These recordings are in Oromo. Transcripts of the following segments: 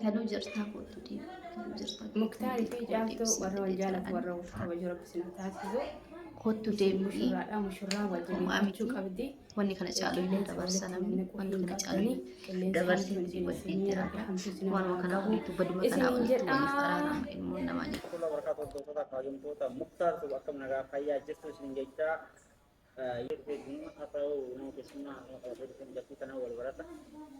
Kanuu jirtaa kootu deebi. Kanuu jirtaa kootu Muktaarii fi deebi. Caaltuu warra wal Deebi jaalatu warra wal kabaju rabbi isin haa taasisu. Kottu Isin deebi. mushurraadha mushurraa wal Homaa jabeeffachuu miti. qabdi. Wanni kana caalu hin Qilleensa dabarsa walitti namni. nannaquu Wanni hin kana caalu qabdani. hin Qilleensa dabarsee hamtuun isin waliin seenee rabbi jiraata. hamtuu isin Waanuma irraa kana qabu. waliitu baduma kanaa Isiniin waliitu jedha. waliif araarama ilmoon namaa jechuudha. Warahmatullahi wabarakatuh hordoftoota kabajamtoota Muktaar Tube akkam nagaa fayyaa jirtu isin jechaa yoo dhufee dhimma haa ta'u nama keessummaa haa qabatee dhufee mucattii kana wal baradha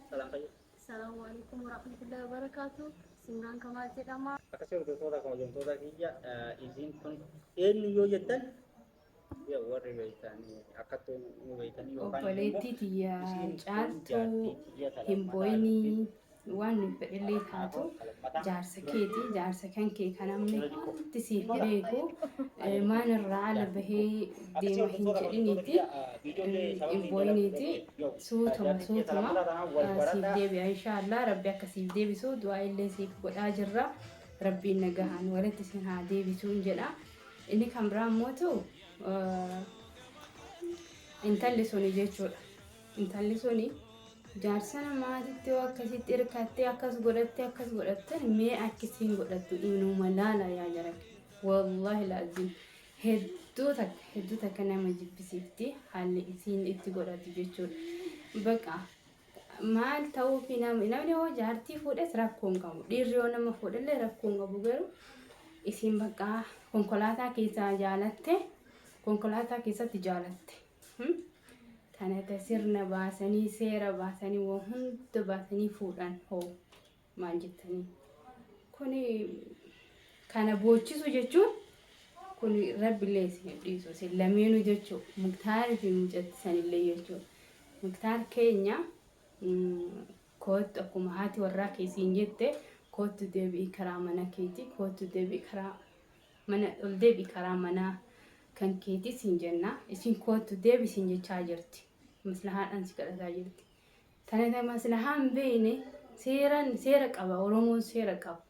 salam fayyaa. Assalamu alaikum warahmatullahi wabarakatuh. Simraan Kamaal jedhama. Akkasii hordoftoota kabajamtoota kiyya isiin kun eenyu yoo jettan yaa warri beektanii akkattuu nu beektanii yookaan immoo Obboleettii tiyya isiin kun Caaltuu jaartii tiyya ta hin lammataa booyinii waan nuyi fedhellee taatu jaarsa keeti jaarsa kan kee kan namni hundi siif beeku maan irraa ala bahee deema hin jedhiniiti hin booyiniiti suutuma suutuma siif deebi'a inshaallah rabbi akka siif deebisu du'aa illee siif godhaa jirra rabbiin nagahaan walitti isin haa deebisuun jedha inni kan biraa immoo intalli suni jechuudha Intalli suni jaarsa namaatitti yoo akkasitti hirkattee akkas godhattee akkas godhatte mee akkisiin godhattu inuma laala yaa jara wallaahi laazim hedduu takka hedduu takka nama jibbisiifti haalli isiin itti godhatu jechuudha. Baqa maal ta'uufi namni namni yoo jaartii fuudhes rakkoo hin qabu dhiirri yoo nama fuudhellee rakkoo hin qabu garuu isiin bakka konkolaataa keessaa jaalatte konkolaataa keessatti jaalatte. Kana ta sirna baasanii seera baasanii waa hunda baasanii fuudhan hoo maal jettanii? Kuni kana boochisu jechuun kun rabbillee isin hin dhiisu isin lameenuu jechuu Muktaarii fi mucatti sanillee jechuu Muktaar keenya koottu akkuma haati warraa kee siin jette koottu deebi'i karaa mana keetii koottu deebi'i karaa mana ol deebi'i karaa manaa kan keetii siin jenna isin koottu deebi siin jechaa jirti maslahaadhaan si kadhataa jirti tana ta maslahaa hin beekne seeraan seera qaba oromoon seera qaba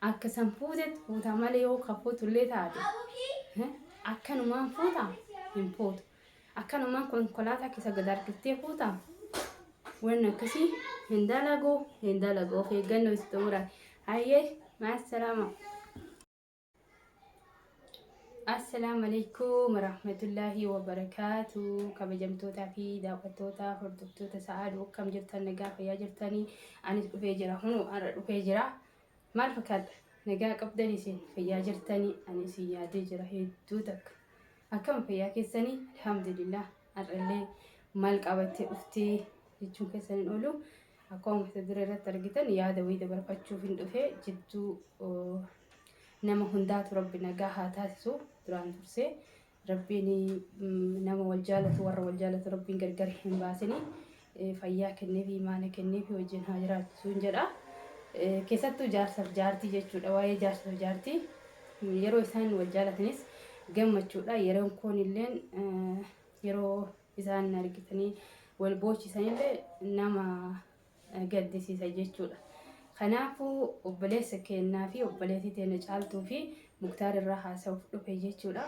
akka san fuutetti fuuta malee yoo ka fuutullee taate akkanumaan fuuta hin fuutu akkanumaan konkolaataa keessa gad harkiftee fuuta waan akkasii hin dalagu hin dalagu of eeggannoo itti xumura hayyee maasalaama. Assalaamu alaikum warahmatullaahi wabarakaatu kabajamtootaa fi daawwattoota hordoftoota sa'aaduu akkam jirtan nagaa fayyaa jirtanii anis dhufee jira hunu har'a dhufee jira maal fakkaata nagaa qabdan isin fayyaa jirtanii ani isin yaadee jira hedduu takka akkam fayyaa keessanii alhamdulillah har'allee maal qabattee dhuftee jechuun keessan hin oolu akkuma mata duree irratti argitan yaada wayii dabarfachuuf hin dhufe jidduu nama hundaatu rabbi nagaa haa taasisu duraan dursee rabbiin nama wal jaalatu warra wal jaalatu rabbiin gargar hin baasini fayyaa kenneefi imaana kenneefi wajjin haa jiraachisuun jedha. Keessattuu jaarsaaf jaartii jechuudha waa'ee jaarsaaf jaartii yeroo isaan wal jaalatanis gammachuudha yeroon kun illeen yeroo isaan argitanii wal boochisanillee nama gaddisiisa jechuudha. Kanaafuu obboleessa keennaa fi obboleettii teenna Caaltuu fi Muktaar irraa haasa'uuf dhufe jechuudha.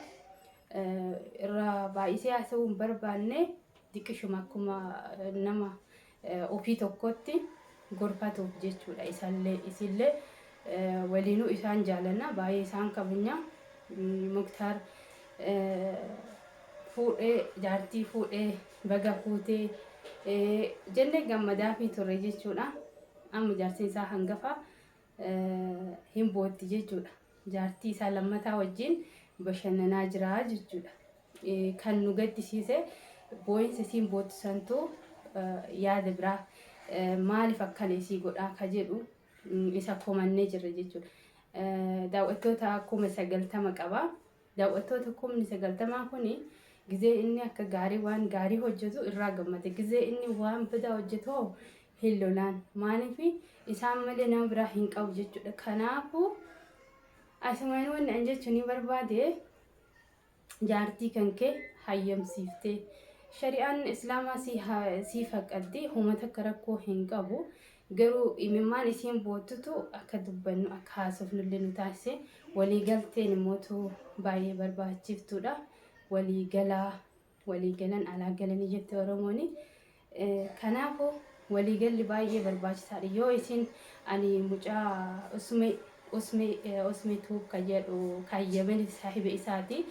Irraa baay'isee haasa'uu hin barbaanne diqishuma akkuma nama ofii tokkotti gorfatuuf jechuudha. Isallee isillee waliinuu isaan jaalanna baay'ee isaan kabajna. Muktaar fuudhee jaartii fuudhee baga fuutee jennee gammadaafii turre jechuudha. Amma jaartiin isaa hangafa hin bootti jechuudha. Jaartii isaa lammataa wajjin bashannanaa jira jechuudha. Kan nu gaddisiise boo'insa isiin boottu santu yaada biraa maaliif akkana isii godhaa ka jedhu isa komannee jirra jechuudha. Daawwattoota 90,000 qaba. Daawwattoota kumni sagaltamaa kuni gizee inni akka gaarii waan gaarii hojjetu irraa gammada. Gizee inni waan badaa hojjetu hoo hin lolaan. Maaliif isaan malee nama biraa hin qabu jechuudha. Kanaafuu asumaan wanni an jechuun ni barbaade jaartii kan kee hayyamsiiftee shari'aan islaamaa sii faqqaddi homa takka rakkoo hin qabu. Garuu imimmaan isiin boottutu akka dubbannu akka haasofnullee nu taasise. Walii galteen immootu baay'ee barbaachiftuudha. Walii galaa walii galan alaa galanii jette Oromooni. Kanaafuu Waliigalli baay'ee barbaachisaadha. Yoo isin ani mucaa usmee usmee usmee tuub kan jedhu kan Yemen saahiba isaati.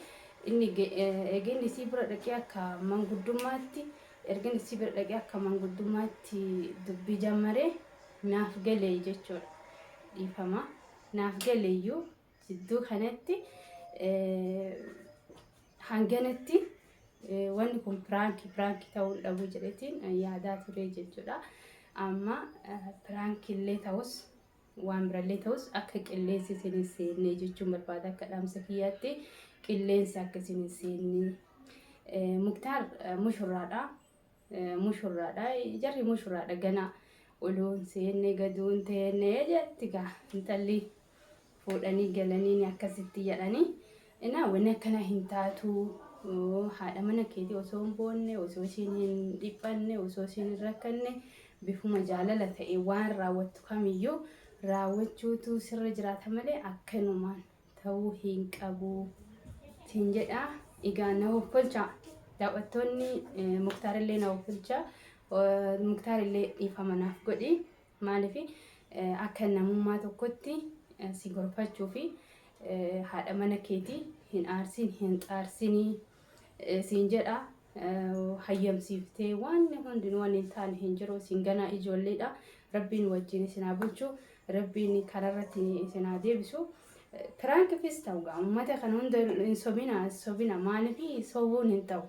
Inni eega inni isii bira dhaqee akka manguddummaatti erga inni isii bira dhaqee akka manguddummaatti dubbii jammaree naaf galee jechuudha. Dhiifama naaf galeeyyuu jidduu kanatti hanganatti wanni kun piraankii piraankii ta'uu hin dhabu jedheetiin yaadaa ture jechuudha. Amma piraankii illee ta'us waan birallee ta'us akka qilleensi isin hin seenne jechuun barbaada akka dhaamsa kiyyaatti qilleensi akka isin hin seenne. Muktaar mushurraadha. Mushurraadha. Jarri mushurraadha ganaa oluun seenne gaduun teenne jetti gaa intalli fuudhanii galanii akkasitti jedhanii. Inaa wanni akkana hin taatu haadha mana keetii osoo hin boonne osoo isheen hin dhiphanne osoo isheen hin rakkanne bifuma jaalala ta'e waan raawwattu kamiyyuu raawwachuutu sirra jiraata malee akkanumaan ta'uu hin qabu siin jedha. Egaa na hoffolcha daawwattoonni Muktaarillee na hoffolcha Muktaarillee dhiifama naaf godhi maaliif akka namummaa tokkotti si gorfachuu fi haadha mana keetii hin aarsin hin xaarsinii siin jedha. Hayyamsiiftee waan hundinuu waan hin taane hin jiru isin ganaa ijoolleedha. Rabbiin wajjin isin haa bulchu. Rabbiin kararratti isin haa deebisu. Piraankifis ta'u gaa uummata kana hunda hin sobina hin sobina maaliif sobuun hin ta'u.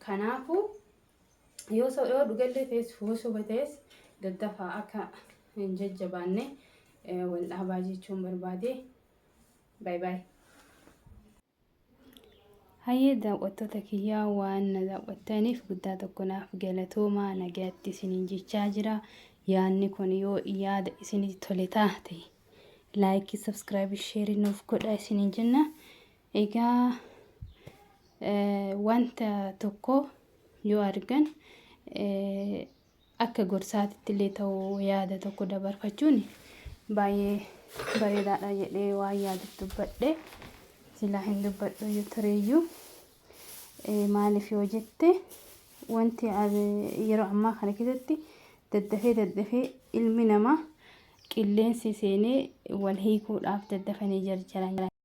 Kanaafuu yoo yoo dhugallee ta'es yoo soba ta'es daddafaa akka hin jajjabaanne wal dhaabaa jechuun barbaade. Baay baay. Hayyee daawwattoota kiyyaa waan na daawwattaniif guddaa tokko naaf galatoomaa nagaatti isiniin jechaa jira. Yaadni kun yoo yaada isinitti tole taate laayikii, sabskiraayibii, sheerii nuuf godhaa isiniin jenna. Egaa wanta tokko yoo argan akka gorsaatitti illee ta'u yaada tokko dabarfachuun baay'ee bareedaadha jedhee waan yaadu dubbadhe. Silaa hin dubbadhu iyyuu tureeyyuu. Maaliif yoo jette wanti yeroo ammaa kana keessatti daddafee daddafee ilmi namaa qilleensi seenee wal hiikuudhaaf daddafanii jarjaran.